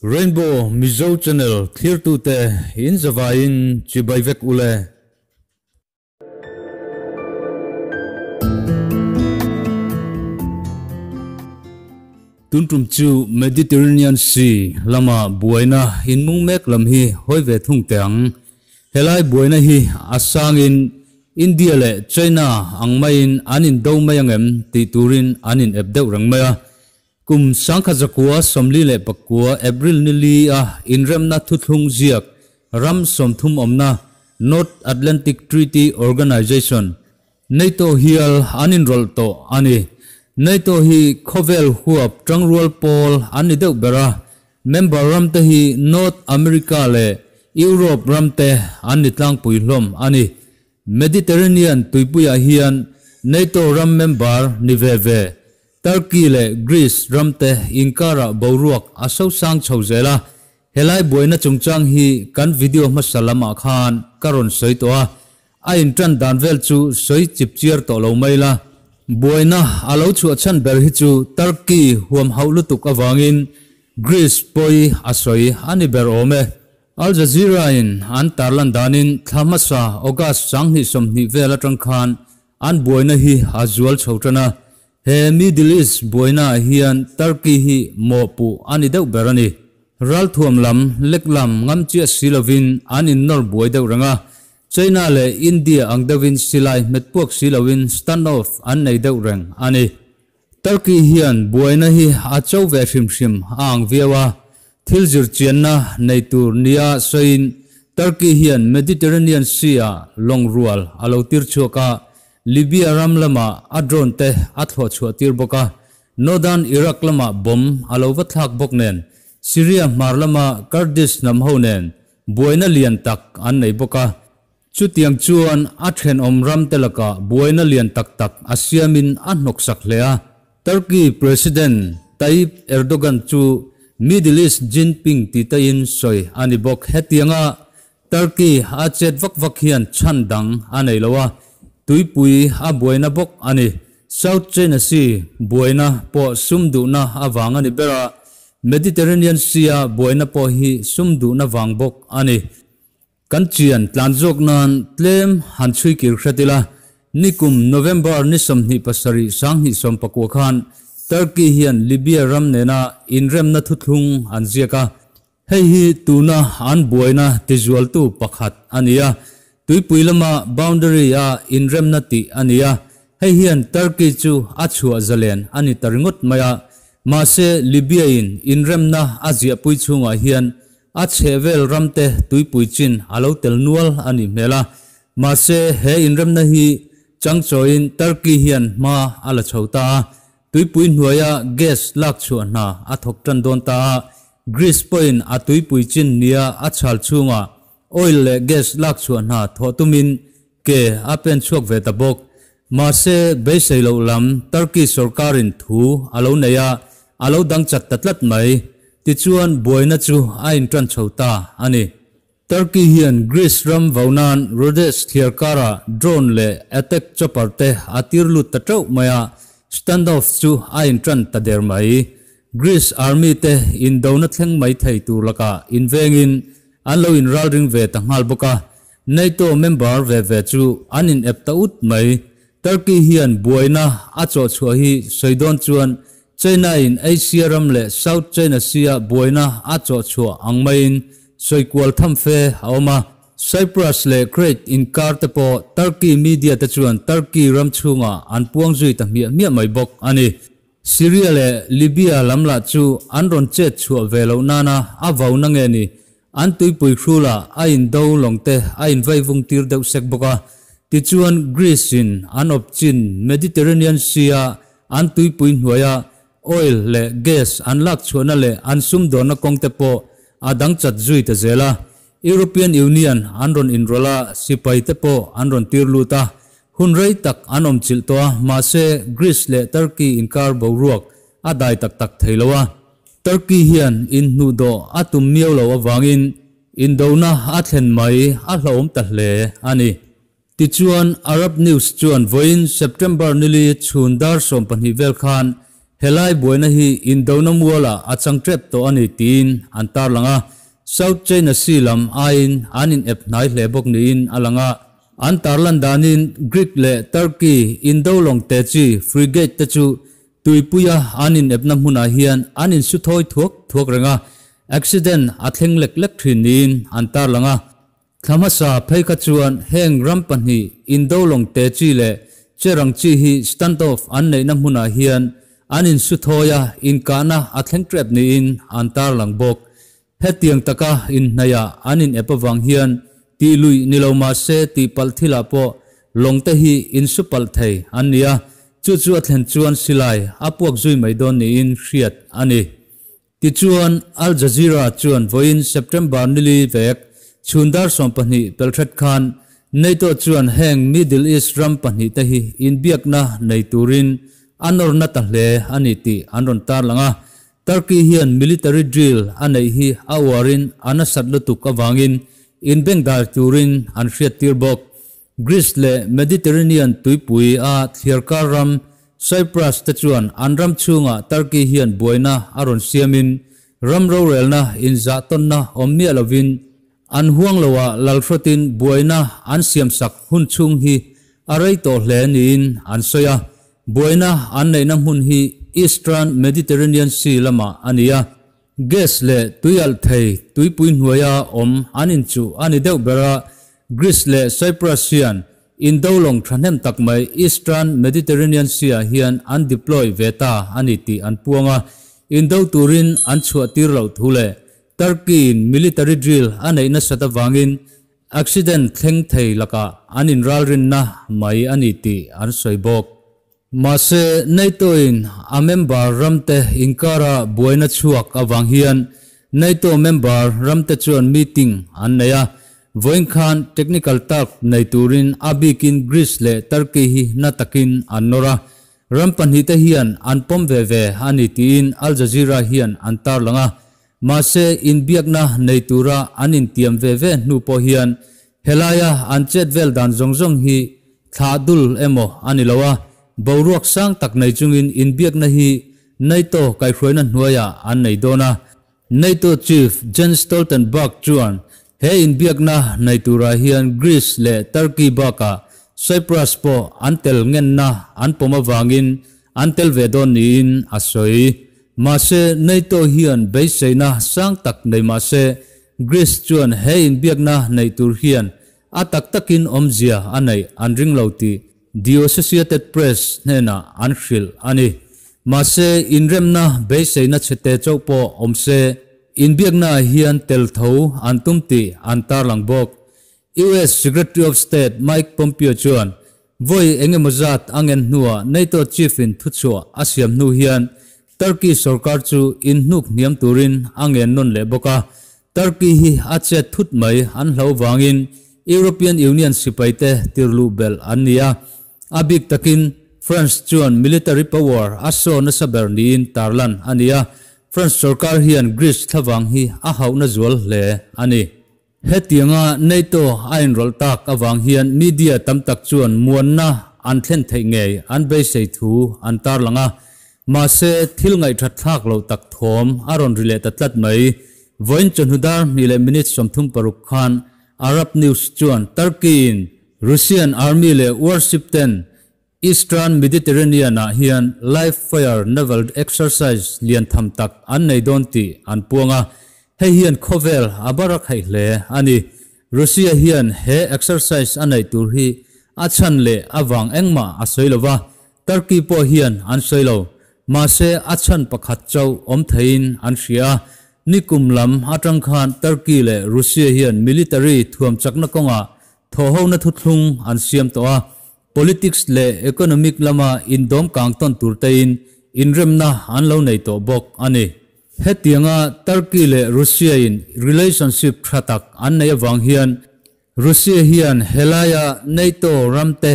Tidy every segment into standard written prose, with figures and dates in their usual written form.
Rainbow Mizo Channel thlirtute in zavaiin chibai vek ule. Tun tum chu Mediterranean Sea lama buaina inmung mek lam hi hawi ve thung teh ang. Helai buaina hi a sangin India leh China ang maiin an indo mai angem tih turin an in ep deuh reng mai a. Kum 1949 April ni li a inremna thuthlung ziak ram 30 awmna North Atlantic Treaty Organization, NATO, hial an inrawlh tawh a ni. NATO hi khawvel huap tangrual pawl an ni deuh ber a, member ramte hi North America leh Europe ramte an ni tlangpui hlawm a ni. Mediterranean tuipuiah hian NATO ram member ni ve ve Turkey leh Greece ramte inkarah boruak a sosang chho zel a, helai buaina chungchang hi kan video hmasa lamah khan ka rawn sawi tawh a, a intan dan vel chu sawi chip chiar tawh lo mai la. Buaina a lo chhuah chhan ber hi chu Turkey huam hauh lutuk avangin Greece pawi a sawi a ni ber awm e. Al Jazeera-in an tarlan danin thla hmasa August 2020 vel atang khan an buaina hi a zual chho tan a, he Middle East buainaah hian Turkey hi mawhpuh a ni deuh ber a ni. Ralthuam lam lek lam ngam chiah si lovin an innawr buai deuh reng a, China leh India ang deuhin silai hmet puak si loin stand-off an nei deuh reng a ni. Turkey hian buaina hi a cho ve hrim hrim a ang viau a, thil zir chianna nei tur nia sawiin Turkey hian Mediterranean Sea-ah lawng rual a lo tir chhuak a, Libya ram lamah a drone te a thlawh chhuah tir bawk a, Northern Iraq lamah bomb a lo va thlak bawk nen, Syria hmar lama Kurdish hnam ho nen buaina lian tak an nei bawk a. Chutiang chuan a thenawm ramte lakah buaina lian tak tak a siamin a hnawksak hle a. Turkey President Tayyip Erdogan chu Middle East Jinping ti taiin sawi a ni bawk. Hetianga Turkey a chet vak vak hian chhan dang a nei lo a, tuipui a buaina bawk a ni. South China Sea buaina pawh sum duhna avang a ni ber a, Mediterranean Sea-a buaina pawh hi sum duhna vang bawk a ni. Kan chian tlan zawk nan tlem han chhui kir hret ila, nikum November ni 27 2019 khan Turkey hian Libya ram nena inremna thuthlung an ziak a, hei hi tuna an buaina tizualtu pakhat a ni a, tuipui lama boundary a inremna tih a ni a, hei hian Turkey chu a chhuah zalen a ni ta ringawt mai a, mahse Libya in inremna a ziahpui chhungah hian A chhehvel ramte tuipui chin a lo tel nual a nih hmel a, mahse he inremna hi changchawiin Turkey hian hma a la chho ta a, tuipui hnuaia gas lak chhuah hna a thawk tan dawn ta a, Greece pawhin a tuipui chin nia a chhal chhungah oil leh gas lak chhuah hna thawh tumin ke a pen chhuak ve ta bawk. Mahse beisei loh lam Turkey sorkarin thu a lo nei a, a lo dang chat ta tlat mai. Tichuan buaina chu a intan chho ta a ni. Turkey hian Greece ram vau nan Rhodes thliar karah drone leh attack chopper te a tir lut ta teuh mai a, standoff chu a intan ta der mai. Greece army te indona thleng mai thei tur lakah invengin an lo inralring ve ta nghal bawk a, NATO member ve ve chu an in ep ta ut mai. Turkey hian buaina a chawh chhuah hi sawi dawn chuan China in Asia ram leh South China Sea-a buaina a chawh chhuah ang maiin sawi kual tham fe a awm a. Cyprus leh Crete inkar te pawh Turkey media te chuan Turkey ram chhungah an puang zui ta hmiah hmiah mai bawk a ni. Syria leh Libya lam lah chu an rawn chet chhuah ve loh nana a vau na nge ni An tuipui hrulah a indo lawng te a invaivung tir deuh sek bawk a. Tichuan Greece in an awp chin Mediterranean Sea-a an tuipui hnuaia oil leh gas an lak chhuahna leh an sumdawnna kawng te pawh a dang chat zui ta zel a. European Union an rawn inrawlh a, sipai te pawh an rawn tir lut a. Hun rei tak an awm chilh tawh a, mahse Greece leh Turkey inkar boruak a dai tak tak thei lo a. Turkey hian inhnuhdawh a tum miau loh avangin indona a thlen mai a hlauhawm ta hle a ni. Tichuan, Arab News chuan vawiin September nili chhun dar 12 vel khan Helai buaina hi indona mualah a chang tep tawh a ni tiin an tarlang a. South China Sea lam aiin an in ep hnai hle bawk niin a lang a. An tarlan danin Greek leh Turkey indo lawng te chi frigate te chu tuipuia an in epna hmunah hian an insu thawi thuak thuak reng a, accident a thleng lek lek thin niin an tarlang a. Thla hmasa phei kha chuan heng ram pahnih indo lawng te chi leh cherang chi hi standoff an neihna hmunah hian an insu thawi a, inkahna a thleng tep niin an tarlang bawk. Hetiang taka inhnaihah an in ep avang hian tih luih ni lo mah se tih palh thilah pawh lawng te hi insu palh thei an ni a, chu chu a thlen chuan silai a puak zui mai dawn niin hriat a ni. Tichuan, Al Jazeera chuan vawiin September nili vek chhun dar 20 pelhret khan NATO chuan heng Middle East ram pahnihte hi inbiakna nei turin a nawrna ta hle a ni tih an rawn tarlang a. Turkey hian military drill a neih hi a uarin a nasat lutuk avangin inbengdai turin an hriattir bawk. Greece leh Mediterranean tuipui a thliarkar ram Cyprus te chuan an ram chhungah Turkey hian buaina a rawn siamin ram rorelna inzahtawnna awm miah lovin an huang loah lalhrawtin buaina an siamsak hun chhung hi a rei tawh hle niin an sawi a. Buaina an neihna hmun hi Eastern Mediterranean Sea lamah a ni a. Gas leh tuialh thei tuipui hnuaia awm an inchuh a ni deuh ber a, Greece leh Cyprus hian indo lawng thahnem tak mai Eastern Mediterranean Sea-ah hian an deploy ve ta a ni tih an puang a, indo turin an chhuah tir loh thu leh Turkey-in military drill a neih nasat avangin accident thleng thei lakah an inralrinna mai a ni tih an sawi bawk. Mahse, NATO-in a member ramte inkara buaina chhuak avang hian NATO member ramte chuan meeting an nei a, vawiin khan technical talk nei turin a bikin Greece leh Turkey hi na takin an nawr a, ram pahnihte hian an pawm ve ve a ni tiin Al Jazeera hian an tarlang a. Mahse, inbiakna nei tura an intiam ve ve hnu pawh hian helaia an chet vel dan zawng zawng hi thlah dul emaw a ni lo a, boruak sang tak nei chungin inbiakna hi NATO kaihhruaina hnuaiah an nei dawn a. NATO Chief Jens Stoltenberg chuan he inbiakna nei turah hian Greece leh Turkey bakah Cyprus pawh an tel ngenna an pawm avangin an tel ve dawn niin a sawi. Mahse, NATO hian beiseina sang tak nei mah se, Greece chuan he inbiakna neih tur hian a tak takin awmzia a neih an ring lo tih The Associated Press hnenah an hrilh a ni. Mahse, inremna beiseina chhete chauh pawh awm se, inbiaknaah hian tel tho an tum tih an tarlang bawk. US Secretary of State Mike Pompeo chuan vawi eng emaw zat a ngen hnuah NATO chief-in thuchhuah a siam hnu hian Turkey sorkar chu inhnuk hniam turin a ngen nawn leh bawk a. Turkey hi a chet thut mai an hlo vangin European Union sipaite tirluh belh an ni a. A bik takin France chuan military power a saw nasa ber niin tarlan a ni a. France sorkar hian Greece thlavang hi a hauhna zual hle a ni. Hetianga NATO a inrawlh tak avang hian media tam tak chuan muanna an thlen theih ngei an beisei thu an tarlang a. Mahse, thil ngaihthat thlak loh tak thawm a rawn ri leh ta tlat mai. Vawiin chawhnu dar hnih leh minute 36 khan Arab News chuan Turkey-in Russian Army leh warship ten Eastern Mediterranean-ah hian live fire naval exercise lian tham tak an nei dawn tih an puang a, hei hian khawvel a barak theih hle a ni. Russia hian he exercise a neih tur hi a chhan leh avang engmah a sawi lo va, Turkey pawh hian an sawi lo. Mahse, a chhan pakhat chauh awm theiin an hria a, nikum lam atang khan Turkey leh Russia hian military thuam chakna kawngah thawhhona thuthlung an siam tawh a, Politics leh economic lama indawm kang tawn tur tein inremna an lo nei tawh bawk a ni. Hetianga Turkey leh Russia in relationship tha tak an nei avang hian Russia hian helaia NATO ramte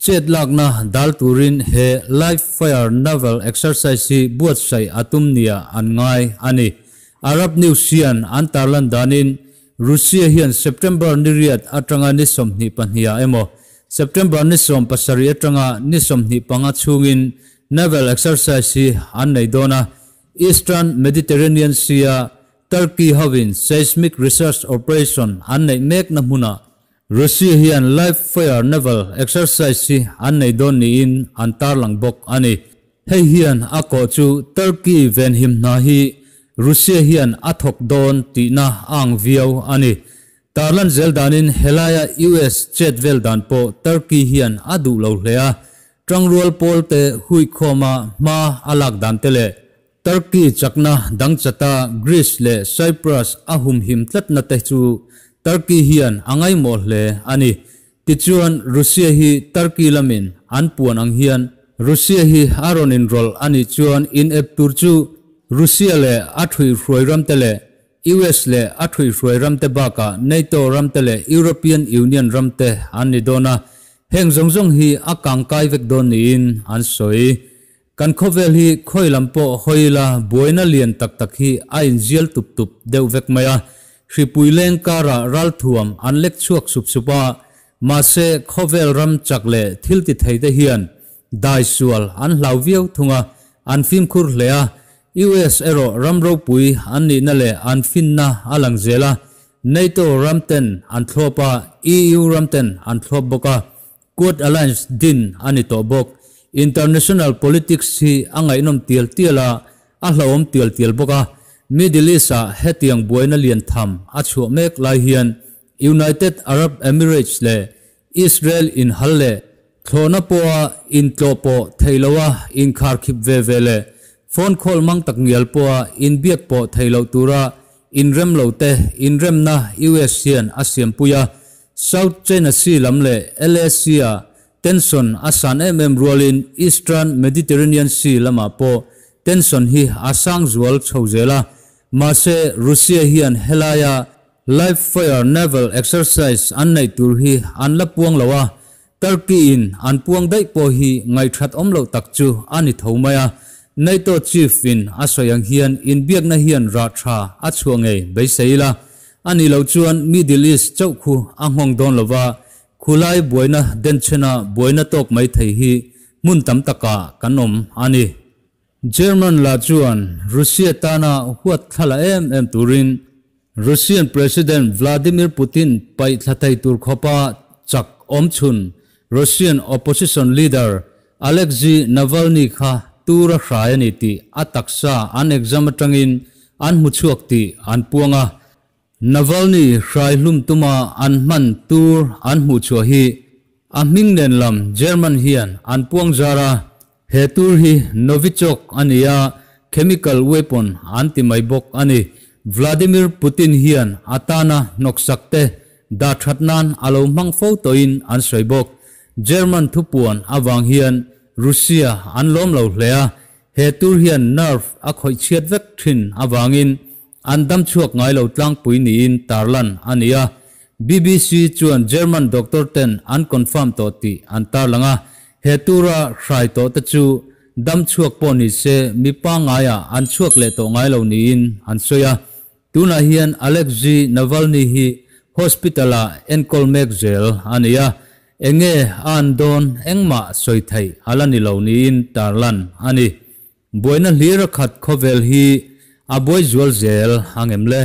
chet lakna dal turin he live fire naval exercise hi buatsaih a tum nia an ngai a ni. Arab News hian an tarlan danin Russia hian September ni riat atanga ni 22 ah emaw September ni 17 atanga ni 25 chhungin naval exercise hi an nei dawn a. Eastern Mediterranean Sea-a Turkey hovin seismic research operation an neih mekna hmunah Russia hian live fire naval exercise hi an nei dawn niin an tarlang bawk a ni. Hei hian a kawh chu Turkey venhim hna hi Russia hian a thawk dawn tihna a ang viau a ni. Tarlan zel danin helaia US chet vel dan pawh Turkey hian a duh lo hle a, tangrual pawl te huikhawma hma a lak dan te leh Turkey chakna dang chata Greece leh Cyprus a humhim tlatna te chu Turkey hian a ngaimawh hle a ni. Tichuan Russia hi Turkey lamin an puan ang hian Russia hi a rawn inrawlh a nih chuan inep tur chu Russia leh a thuihhruai ramte leh US leh a thuihhruai ramte bakah NATO ramte leh European Union ramte an ni dawn a, heng zawng zawng hi a kangkai vek dawn niin an sawi. Kan khawvel hi khawi lam pawh hawi ila buaina lian tak tak hi a inzial tup tup deuh vek mai a, hripui leng karah ralthuam an lek chhuak sup sup a, mahse khawvel ram chak leh thil ti thei te hian dai sual an hlau viau thung a, an fimkhur hle a, US erawh ram ropui an nihna leh an finna a lang zel a, NATO ram ten an thlawp a, EU ram ten an thlawp bawk a, Quad Alliance din a ni tawh bawk. International politics hi a ngaihnawm tial tial a, a hlauhawm tial tial bawk a. Middle East-ah hetiang buaina lian tham a chhuah mek lai hian United Arab Emirates leh Israel inhal leh thlawhna pawha intlawh pawh theih loha inkharkhip ve ve leh phone call mang tak ngial pawha inbiak pawh theih loh tura inrem lo te inremna US hian a siampui a. South China Sea lam leh LAC-a tension a san em em rualin Eastern Mediterranean Sea lamah pawh tension hi a sang zual chho zel a. Mahse, Russia hian helaia live fire naval exercise an neih tur hi an la puang lo a, Turkey-in an puang daih pawh hi ngaihthat awm loh tak chu a ni tho mai a. NATO chief-in a sawi ang hian inbiakna hian rah tha a chhuah ngei beisei ila, a nih loh chuan Middle East chauh khu a nghawng dawn lo va, khulai buaina denchhena buaina tawk mai thei hi hmun tam takah kan awm a ni. German la chuan Russia tana huat thla la em em turin Russian President Vladimir Putin paih thla thei tur khawpa chak awm chhun Russian opposition leader Alexei Navalny kha tur a hrai a ni tih a taksa an exam atangin an hmu chhuak tih an puang a. Navalny hrai hlum tuma an hman tur an hmuh chhuah hi a hming nen lam German hian an puang zar a. He tur hi Novichok a ni a, chemical weapon an ti mai bawk a ni. Vladimir Putin hian a tana hnawksak te dah that nan a lo hmang fo tawhin an sawi bawk. German thupuan avang hian Russia an lawm lo hle a, he tur hian nerve a khawih chhiat vek thin avangin an dam chhuak ngai lo tlangpui niin tarlan a ni a. BBC chuan German doctor ten an confirm tawh tih an tarlang a, he tura hrai tawh te chu dam chhuak pawh ni se mi pangaiah an chhuak leh tawh ngai lo niin an sawi a. Tunah hian Alexei Navalny hi hospital-ah enkawl mek zel a ni a, enge a an dawn engmah sawi theih a la ni lo niin tarlan a ni. Buaina hlir a khat khawvel hi a buai zual zel ang em le?